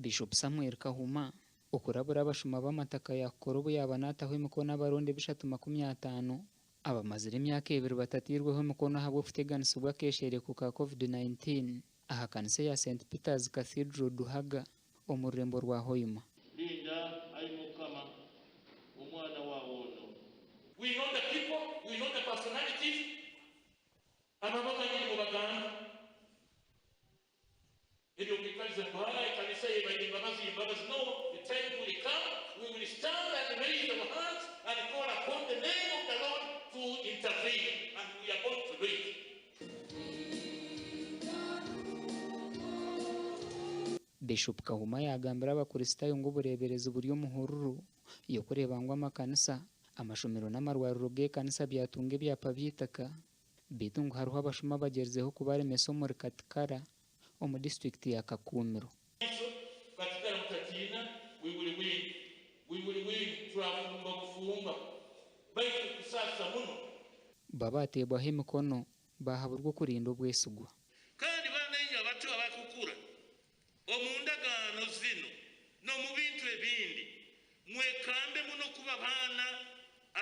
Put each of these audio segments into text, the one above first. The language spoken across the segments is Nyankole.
Bishop Samuel Kahuma okurabura abashuma b'amataka yaakukora obu yaaba naataho emikono abarundi 350 abamazire emyaka ebiri batatairweho emikono ahabw'okuteganisibwa akeeshereko ka Covid-19 aha kanisa eya St Peter's Cathedral Duhaga omu rurembo rwa Hoima. Linda, ai Mukama, omwana waawe ono. We know the people, we know the personalities, ababamanyire mubagamba. Eby'okwikariza ngu haa ekanisa y'ebaire embabazi embabazi no, the time will come we will stand and raise our hands and call upon the name of the Lord to intervene and we are going to do it. Bishop Kahuma yaagambira abakurisitayo ngu obureeberezi buri omu hururu y'okureeba ngu amakanisa, amashomero n'amarwariro g'ekanisa byatunga ebyapa by'eitaka beitu ngu hariho abashuma abagyerizeho kubaremesa omuri Katikara omu disiturikiti ya Kakumiro. Maiso Katikara mutatiina we will win, we will win turafumba bufumba baitu kusaasa muno. Bo abaateebwaho emikono baahaburwa okurinda obwesigwa. Kandi baana inywe abato abakukura omu ndagaano zinu n'omu bintu ebindi, mwekambe muno kuba baana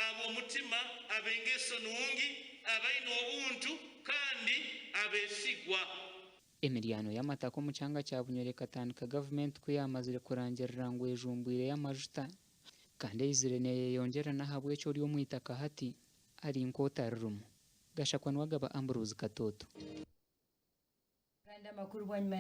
ab'omutima, ab'engeso nungi, abaine obuntu, kandi abesigwa. Emiryano y'amataka omu kyanga kya Bunyoro ekatandika gavumenti ku yaamazire kurangirira ngu ejumbwireyo amajuta kandi eizire neeyeyongyera n'ahabw'ekyo ori omu itaka hati ari nk'otaririmu. Gashakwa Niwagaba Ambrose Katooto. Kandi amakuru bwanyima.